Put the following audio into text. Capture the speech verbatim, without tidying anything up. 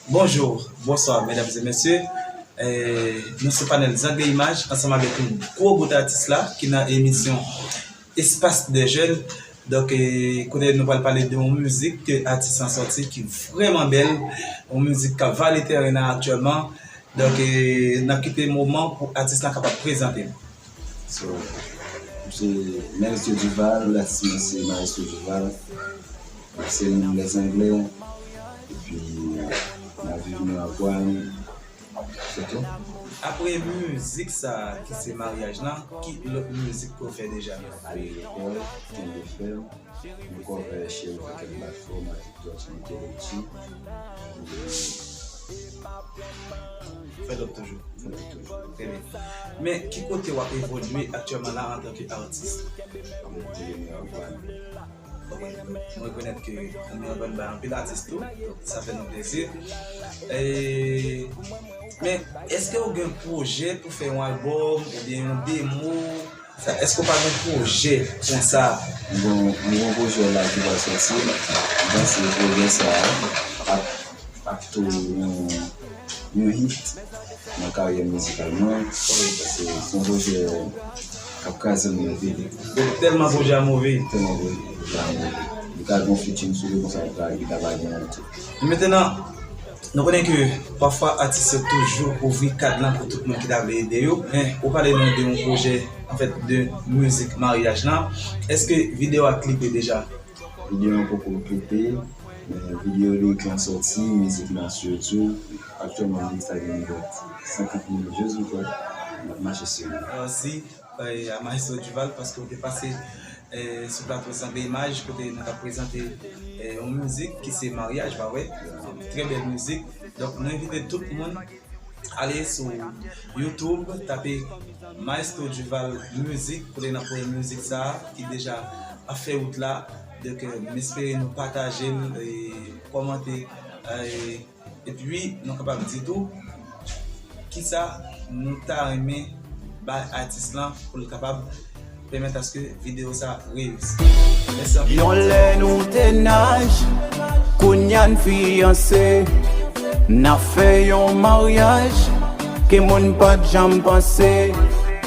Bonjou, bonswa, medam e mesye. Eh, nou se panèl Zanglen Imaj ansanm avèk yon gwo bout atis la ki nan emisyon Espace des Jeunes. Donk, eh, kote nou pral pale de yon mizik ke atis lan sòti ki vrèman bèl, yon mizik k ap vale teren nan aktyèlman. Donk, eh, n ap kite moman pou atis lan kapab prezante l. So, m se Maestro Duval, atis mwen se Maestro Duval. Se moun Lèzanglè. Epi, m ap viv nan Antoine. Se tou. Apre mizik sa a ki se maryaj lan, ki lòt mizik ke w fè deja? Ale lekòl, kenbe fèm, m kòve cheri fè kèk bat fò, m ap di dòt mitoloji. Fè lòt toujou. Fè lòt toujou. Trè byen. Men ki kote w ap evolye aktyèlman la antanke atis? Mwen te nan Antoine. Ok. Mwen rekonèt ke ou menm bay anpil atis tou, donk sa fè nou plezi. E, men, èske w gen pwojè pou fè yon albòm oubyen yon demo? Sa, èske w pa gen pwojè konsa? M gen, m gen yon pwojè la ki pral sòti. M panse pwojè sa a ap, ap tou yon, yon hit nan karyè mizikal mwen. Paske se yon pwojè k ap kraze m nan pede. Donk, tèlman pwojè a move. Tèlman pwojè a move. Li ka gen yon featuring sou li, konsa li ka, li ka pa gen yon tou. Mentenan, nou konnen ke pafwa atis yo toujou ouvri kad lan pou tout moun ki ta vle ede yo. Men, ou pale nou de yon pwojè, anfèt, de mizik maryaj lan. Èske videyo a klipe deja? Videyo an poko klipe, men videyo lirik lan sòti, mizik lan sitou. Aktyèlman, mizik sa gen nivo senkant mil views, m kwè. N ap mache sou li. Mèsi, eh, a Maestro Duval, paske w te pase, eh, sou plato Zanglen Imaj, kote nou t ap prezante, eh, yon mizik ki se Maryaj, pa vre? Trè bèl mizik. Donk, nou envite tout moun ale sou YouTube, tape Maestro Duval Music, kote n ap wè mizik sa a ki deja ap fè wout la. Donk, eh, m espere nou pataje l, eh, kòmante, eh, epi nou kapab di tou kisa nou ta renmen bay atis lan pou l kapab pèmèt aske videyo sa a reyisi. Mèsi anpil. Yon lè nou te naj, kounye a n fiyanse. N ap fè yon maryaj ke moun pa t janm panse.